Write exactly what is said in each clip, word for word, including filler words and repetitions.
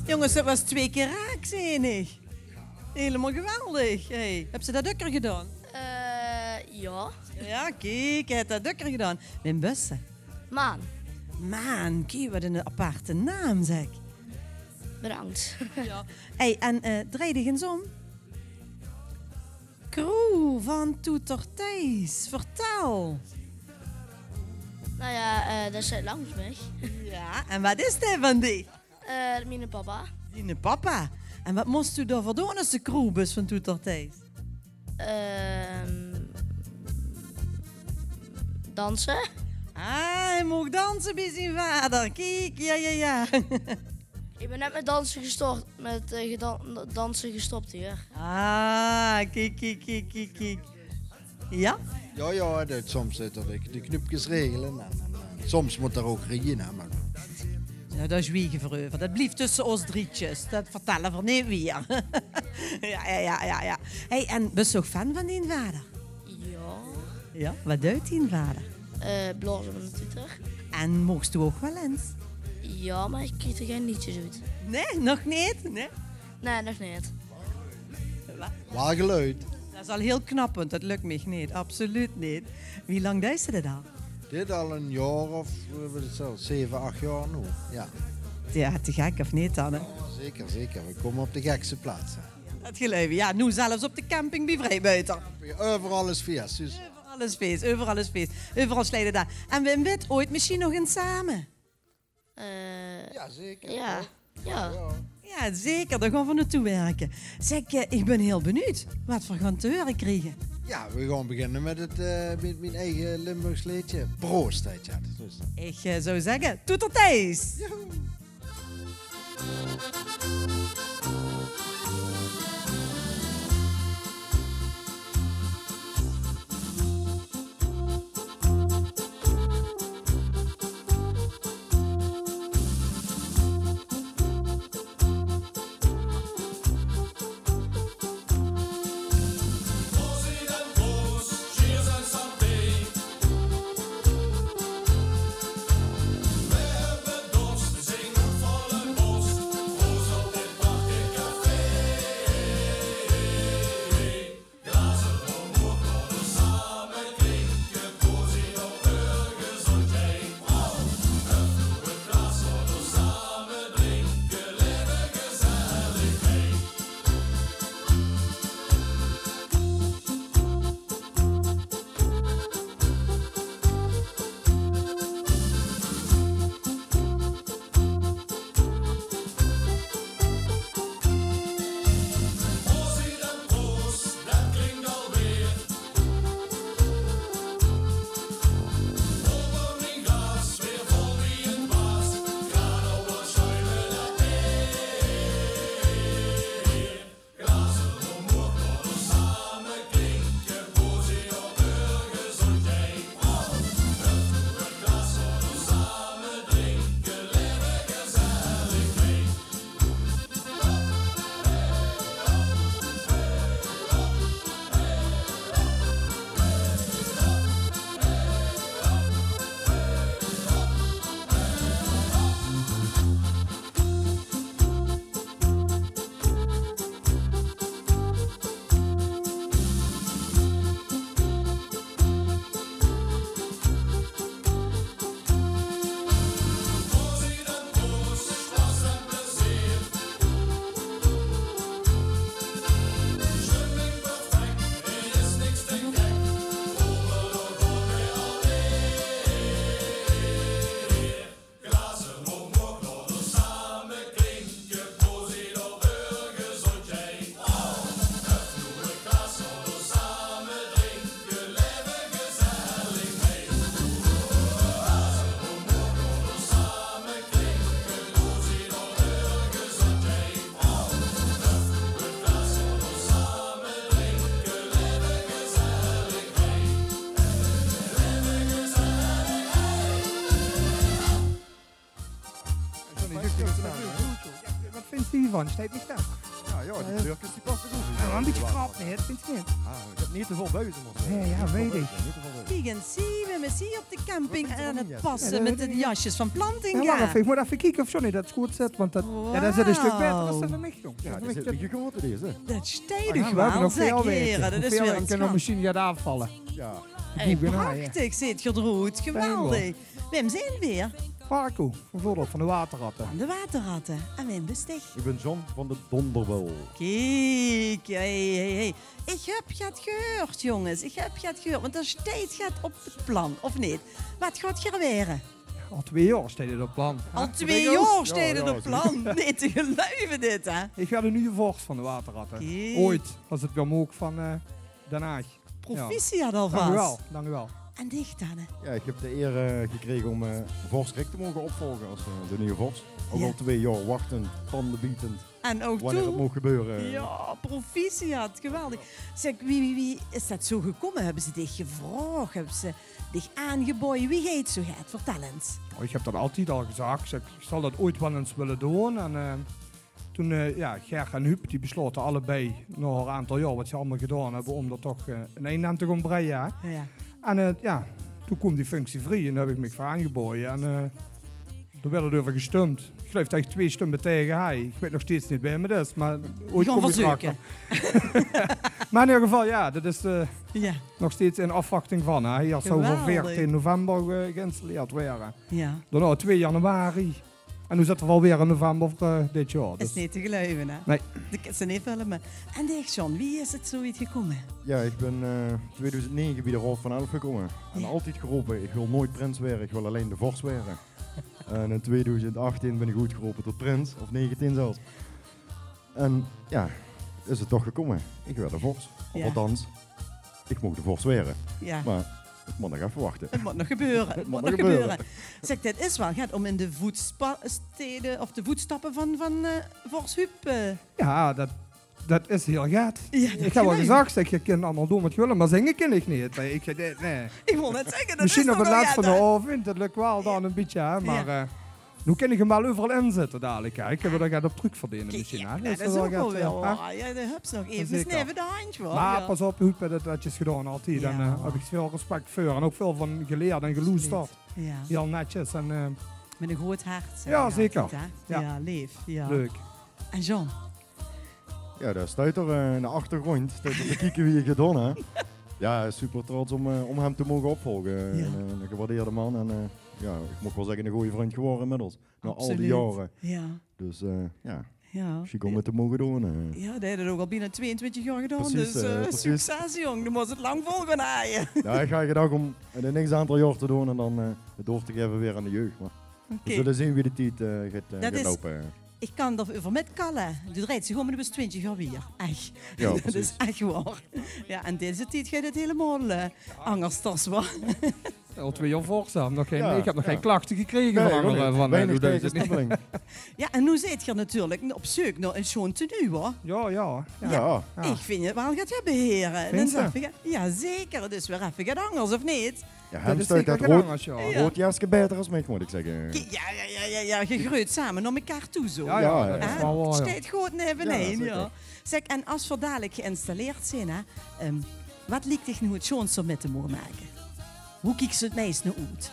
Jónges, det waas twee kier raak, zeen ich. Hielemaol geweldig. Hey, höbs se det dökker gedaon? Eh, jao. Jao, kiek, hae haet det dökker gedaon. Wim bös se? Maan. Maan, kiek, waat 'nen aparte naam, zeg. Bedank. Jao. Hey, en, eh, drej dich ins óm. Crew van Toeter Thijs, vertèl. Nou ja, eh, dae zit langs mich. Jao, en waat is dae van dich? Eh, miene papa. Diene papa. En waat mós doe dao veur doon es se crew bös van Toeter Thijs? Ehm, danse. Ah, hae maag danse bie zien vader. Kiek, jao, jao, jao. Ich bön net mit danse gestop, mit, eh, gedan-, danse gestop, huur. Ah, kiek, kiek, kiek, kiek, kiek. Jao? Jao, jao, det, soms zit 'r de, de knupkes regele en, en, en soms mót 'r ouch regie neme, mer... Noe, dao zwiege v'r euver. Det blief tösse ós drietjes. Det vertèlle v'r neet wiejer. Jao, jao, jao, jao, jao. Hey, en bös se ouch fan van dien vader? Jao. Jao, waat duit dien vader? Eh, blaoze mit 'ne toeter. En moogs doe ouch waal ins? Jao, mer ich krieg d'r gein leedjes oet. Nae, nog neet? Nae? Nae, nog neet. Waal geluid. Det is al hiel knap, want det lök mich neet. Absoluut neet. Wie lang deis se det al? Dit al ein jaor of, eh, waat is 't, zeve, ach jaor noe. Jao. Jao, te gek of neet dan, hè? Jao, zeker, zeker. V'r kómme op de gekste plaatse. Det geluif ich. Jao, noe zelfs op de camping bie Vrijbuiter. Euveral is fees, Suus. Euveral is fees, euveral is fees. Euveral sjleit 't aan. En Wim Wit, ooit mesjien nog ins same? Eh, jao, zeker. Jao. Jao. Jao, zeker. Dao gaon v'r naotoe wirke. Zèk, eh, ich bön hiel benuujd waat v'r gaon te heure kriege. Jao, v'r gaon beginne mit 't, eh, mit mien eige Limburgs leedje. Proost, heet 't. Dus. Ich, eh, zou zègke, Toeter Thijs! Joehoe! Wat vindt u hiervan? Stijt mich dat? Jao, die kleurkes die passe good. Jao, mer ein bietje krap, nae, det vinj ich neet. Ah, det neet te väöl buize, mer zo. Nae, jao, weit ich. Neet te väöl buize. Kiek ins, zie v'r, zie op de camping aan 't passe mit de jasjes van Plantinga. Jao, wach effe, ich mót effe kieke of Johnny det good zit, want det, jao, det zit ein stök baeter es in de lichting. Jao, det zit ein bietje groter, deze. Det steit nog waal, zeg, heren. Det is weer ein klap. Mesjien geit det aafvalle. Jao. Hey, prachtig, zit geer d'roet. Geweldig. Wem zeen v'r? Marco van Vordel van de Waterratten. Van de Waterratten. En wem bis dich? Ich bin John van de Donderbel. Kiek, hey, hey, hey. Ich höb get gehuurd, jónges. Ich höb get gehuurd, want d'r steit get op 't plan, of neet? Waat gaot geer waere? Al twee jaor steit 't op plan. Al twee jaor steit 't op plan. Nae te geluive dit, hè? Ich waer de nuje vors van de Waterratten. Kiek. Ooit, es 't weer maag van, eh, Den Haag. Proficiat alvas. Dank uch waal, dank uch waal. En dich dan, hè? Jao, ich höb de eer, eh, gekrege óm, eh, vors Rick te moge opvolge es, eh, de nuje vors. Ouch al twee jaor wachte, tandebietend. En ouch wanneer 't mót gebeure. Jao, proficiat, geweldig. Zeg, wie, wie, wie is det zo gekómme? Höbbe ze dich gevraog? Höbbe ze dich aangebaoje? Wie geit zoget? Vertèl ins. Oh, ich höb det altied al gezag. Ich zag, ich zal det ooit waal ins wille doon. En, eh, Toen, eh, jao, Ger en Huub, die beslote allebei, nao 'n aantal jaor waat ze allemaol gedaon höbbe, óm d'r toch, eh, ein eind aan te gaon breie, hè. Jao. En, eh, jao, toen koom die functie vrie en dao höb ich mich veur aangebaoje. En, eh, dao waerd d'r euver gestump. Ich geluif det ich twee stumme taege haaj. Ich weit nog steeds neet wae 't is, mer ooit kóm ich d'r achter. Mer in eder geval, jao, det is, eh, nog steeds in aafwachting van, hè. Hae zou veur veertien november, eh, geïnstalleerd waere. Jao. Daonao twee januari. En noe zitte v'r alweer in november, eh, dit jaor. Is neet te geluive, hè? Nae. De kins se neet filme. En dich, John, wie is 't zo wied gekómme? Jao, ich bin, eh, tweeduizend nege bie de Raod van Elf gekómme. En altied gerope, ich wil noeit prins waere, ich wil allein de vors waere. En in tweeduizend achttien bin ich oetgerope tot prins, of negentien zelfs. En jao, is 't toch gekómme. Ich waer de vors. Of althans, ich moog de vors waere. Jao. Mer 't mót nog effe wachte. 't Mót nog gebeure. 't Mót nog gebeure. Zeg, det is waal get óm in de voetstede of de voetstappe van, van, eh, vors Huub, eh. Jao, det, det is hiel get. Jao, ich höb al gezag, zeg, geer kint allemaol doon waat geer wille, mer zinge kin ich neet. Ich, eh, nae. Ich wól net zègke, det is toch waal get, hè? Mesjien op 't lèts van d'n aovend, det lök waal dan e bietje, hè, mer, eh, Noe kin ich 'm waal euveral inzitte dalik, hè. Ich höb d'r get op trökverdene mesjien, hè. Jao, det is ouch waal weer waor. Jao, de höbs nog effe neve de handj, waor. Mer pas op, Huub haet det netjes gedaon altied. En, eh, höb ich väöl respect veur. En ouch väöl van geleerd en geloesterd. Absoluut. Jao. Hiel netjes en, eh, mit e good hert, hè. Jao, zeker. Jao, leef. Jao. Leuk. En John? Jao, dao steit 'r, eh, in de achtergróndj. Steit 'r te kieke wie ich 't doon, hè. Jao, super trots óm, eh, óm häöm te moge opvolge. Jao. Ein, eh, ein gewaardeerde man en, eh, jao, ich maag waal zègke, eine gooje vrundj gewore inmiddels. Nao al die jaore. Absoluut. Jao. Dus, eh, jao. Jao. Sjiek óm 't te moge doon, eh. Jao, dae haet 't ouch al bienao twieëntwintjig jaor gedaon. Precies, dus, eh, eh, precies. Succes, jóng. Doe mós 't lang vol gaon haje. Jao, ich haw 't gedacht óm 't neet 'n aantal jaor te doon en dan, eh, 't door te gaeve weer aan de jeug. Mer veer zulle zeen wie de tied, eh, geit, eh, geit loupe. Ich kan d'r euver mitkalle. Doe dreis dich óm en doe bis twintjig jaor wiejer. Ech. Jao, precies. Det is ech waor. Jao, en deze tied geit 't hielemaol, eh, angers, waor. Al twee jaor vors, nog gein, ich höb nog gein klachte gekrege van angere, van, eh, weinig taegesjtèlling. Jao, en noe zeet geer natuurlik op zeuk nao ein sjoon tenue, huur. Jao, jao. Jao. Ich vinj 't waal get höbbe, here. Vinjs se? Jao, zeker. 't Is weer effe get angers, of neet? Jao, det is zeker get angers, jao. Roead jeske baeter es mich, mót ich zègke. Jao, jao, jao, jao, geer greujt same nao mekaar toe, zo. Jao, jao, det is waal waor, jao. 't Steit good naevenein, jao. Zeg, en es veer dalik geïnstalleerd zeen, hè, ehm, waat liek dich noe 't sjoonste mit te moge make? Wo kieks se 't meis nao oet?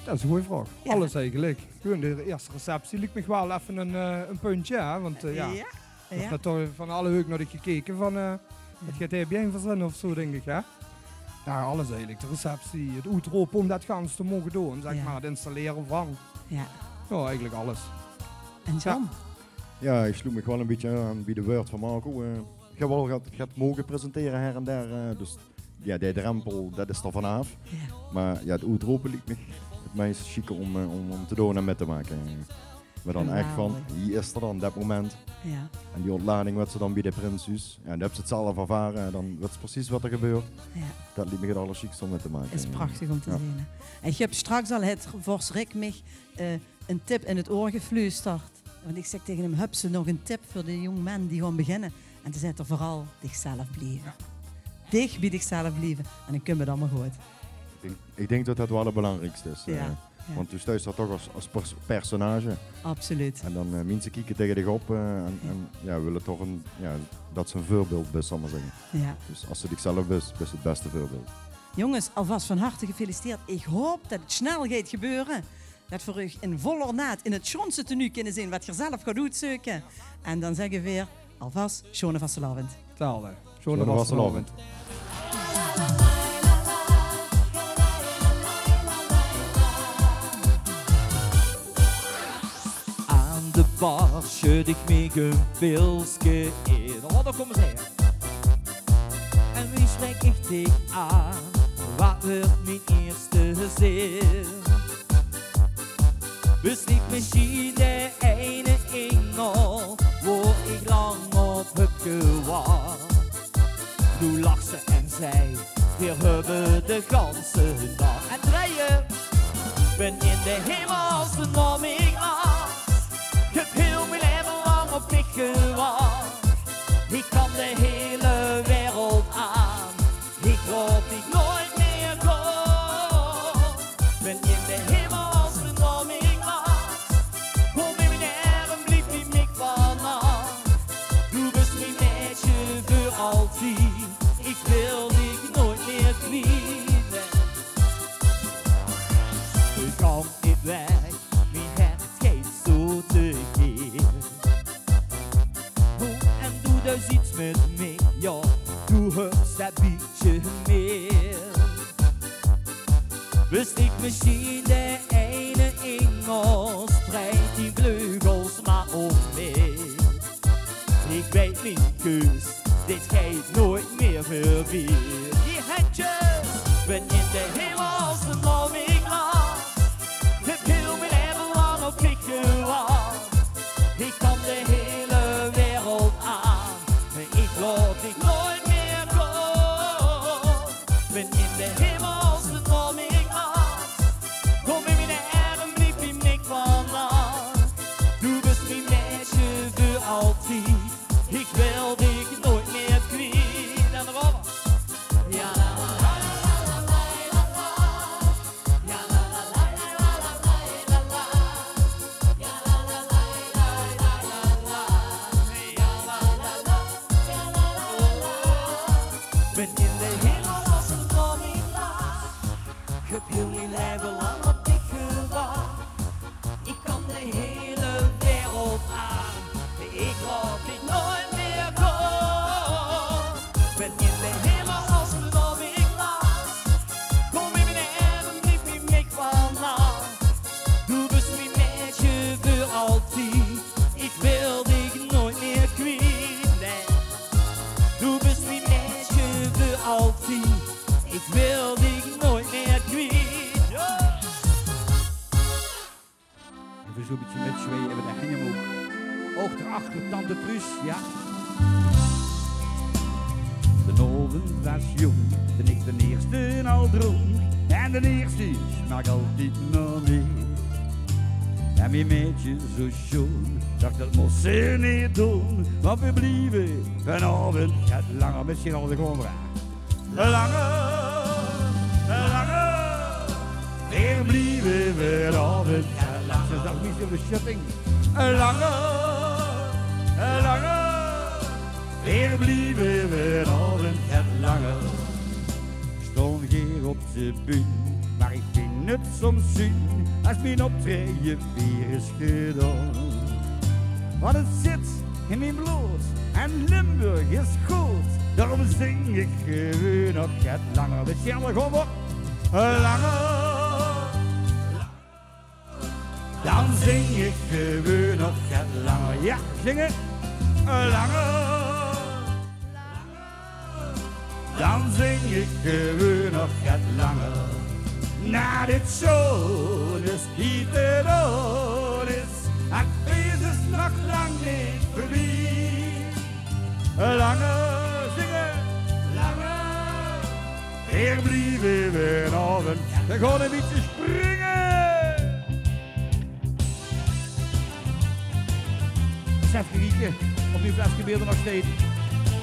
Det is ein gooj vraog. Jao. Alles eigelik. Gewoon de ierste receptie liek mich waal effe ein, eh, ein puntje, hè, want, eh, jao. Jao. D'r is natuurlik van alle heuk nao dich gekeke van, eh, waat geit hae bie-ein verzinne of zo, dink ich, hè? Jao, alles eigelik. De receptie, 't oetrope óm det gans te moge doon, zeg mer, 't installere van. Jao. Jao, eigelik alles. En John? Jao, ich sloet mich waal ein bietje aan bie de wäörd van Marco. Eh, ich höb waal get, get moge presentere her en der, eh, dus jao, dae drempel, det is d'r vanaaf. Jao. Mer jao, 't oetrope liek mich 't meis sjieke óm, eh, óm, óm te doon en mit te make. Mer dan ech van, hie is 'r dan, det moment. Jao. En die óntlading waat se dan bie de prins zuus. Jao, dan höbs se 't zelf ervare, dan weits se precies waat d'r gebeurt. Jao. Det liek mich 't allersjiekste óm mit te make. Is prachtig óm te zeen, hè. En ich höb straks al, haet vors Rick mich, eh, ein tip in 't oor gefluusterd. Want ich zèk taenge häöm: "Höbs se nog ein tip veur de jóng men die gaon beginne?" En toen zag 'r: "Veural dichzelf blieve. Dich bie dichzelf blieve en dan kump 't allemaol good." Ich dink, ich dink det det waal 't belangriekste is. Jao. Eh, Want doe stuits dao toch es, es pers-, personage. Absoluut. En dan, eh, minse kieke tege dich op, eh, en, en, jao, wille toch ein, jao, det se ein veurbeeld bis, zal ich mer zègke. Jao. Dus es se dichzelf bis, bis se 't bèste veurbeeld. Jónges, alvas van harte gefeliciteerd. Ich haop det 't snel geit gebeure. Det veer uch in vol ornaat in 't sjoonste tenue kinne zeen waat geer zelf gaot oetzeuke. En dan zègke veer alvas sjoone vastelaovend. Telde. Sjoone vastelaovend. Aan de bar sjöd ich mich ein pilske in. Oh, dao kómme ze. En wie sjpreek ich dich aan? Waat wuuert mien ierste zin? Bis ich mesjien de eine ingel wo ich lang op höb gewach? Noe lach ze en zag: veer höbbe de ganse nach. En drejje. Bin in de himmel es de zon mich lacht. Ich höb hiel mien laeve lang op dich gewach. Ich kan de hiele wereld aan. Ich laot dich noeats mieë gaon. Bin in de himmel es de zon mich lacht. Kóm in mien erm, blief bie mich vannach. Doe bis mien maedje veur altied. Ich wil dich noeats mieë kwiet. Ich kan neet weg, mien hert geit zo tekeer. Noe, en doe deis get mit mich, jao, doe höbs det bietje mieë. Bis ich mesjien de eine ingel, spreid dien vleugels mer op mich. Ich weit, mien kus, dit geit noeats mieë veurbie. Die hendjes. Bin in de himmel es de zon mich lacht. Ich höb hiel mien laeve lang op dich gewach. Ich kan de hiele wereld aan. Ich laot dich noeats mieë gaon. Bin in de himmel es de zon mich lacht. Kóm in mien erm, blief bie mich vannach. Doe bis mien maedje veur altied. Ich wil dich noeats mieë kwiet. En dan weer. Jao. Bin in de himmel es de zon mich lacht. Ich höb hiel mien laeve lang op dich gewach. Ich kan de hiele wereld aan. Ich laot dich noeats mieë gaon. Bin in de himmel es de zon mich lacht. Kóm in mien erm, blief bie mich vannach. Doe bis mien maedje veur altied. Ich wil dich noeats mieë kwiet. Nae. Doe bis mien maedje veur altied. Ich wil dich noeats mieë kwiet. Jao. Effe zoe'n bietje mitsjweie, effe de henj omhoeg. Ouch d'r achter, tante Truus, jao. D'n aovend waas jónk, toen ich d'n ierste al drónk. En d'n ierste smaak altied nao mieë. En mien maedje zoe sjoon, zag: det mós se neet doon, want veer blieve vanaovend get langer. Mesjien al de gewoen vraag. Langer, langer. Veer blieve vanaovend get langer. Zag Mies in de sjutting. Langer, langer. Veer blieve vanaovend get langer. Sjtaon geer op de bühn, mer ich bin neet zoe'n zuun, es mien optraeje weer is gedaon. Want 't zit in mien blood en Limburg is good. Daorum zing ich gewoon nog get langer. Mesjien al gewoen op. Langer. Dan zing ich gewoon nog get langer. Jao, zinge. Langer. Dan zing ich gewoon nog get langer. Nao dit sjoon is die te doon is, 't fees is nog lang neet veurbie. Langer zinge, langer. Veer blieve vanaovend. Veer gaon e bietje springe. Ins effe kieke of mien fleske beer d'r nog steit.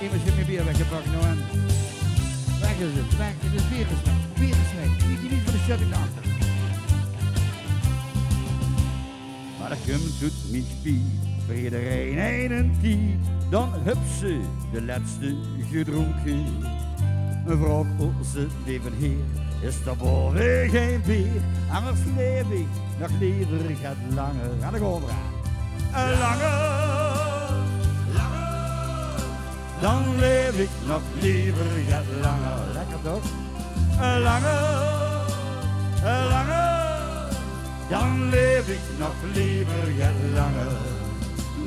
Emes haet mien beer weggepak, noe en. Weg is 't, weg is 't, beer is weg, beer is weg. Kiek, die van de sjutting dao achter. Mer det kump good mit spiet, veur ederein eine tied, dan höbs se de lètste gedrónke. Vraog ózze leve Heer, is dao bove gein beer? Angers laef ich nog lever get langer. Aan de gomra. Langer, langer. Dan laef ich nog lever get langer. Lekker toch? Langer, langer. Dan laef ich nog lever get langer.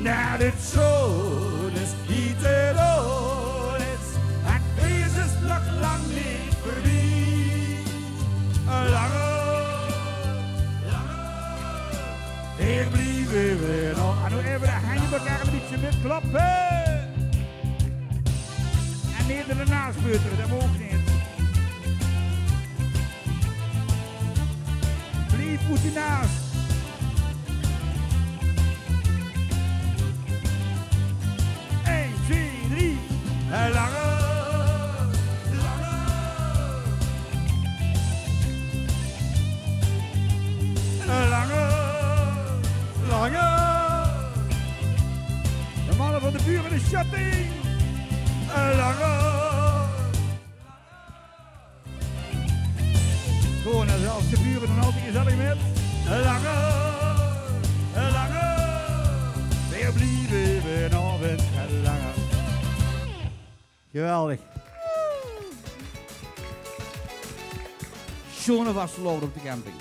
Nae, dit zoe is, wie 't al is. Het fees is nog lang neet veurbie. Langer, langer. Veer blieve nog. En noe effe de henj bie ein bietje mit kloppe. En neet in de naas peutere, det maag neet. Blief good in de naas. Ein, twieë, drie. Langer, langer. Langer, langer. De manne van de Bure, de Sjatting. Langer. Gewoon, en zelfs de Bure doon altied gezellig mit. Langer, langer. Veer blieve vanaovend langer. Geweldig. Sjoon vastelaovend op de camping.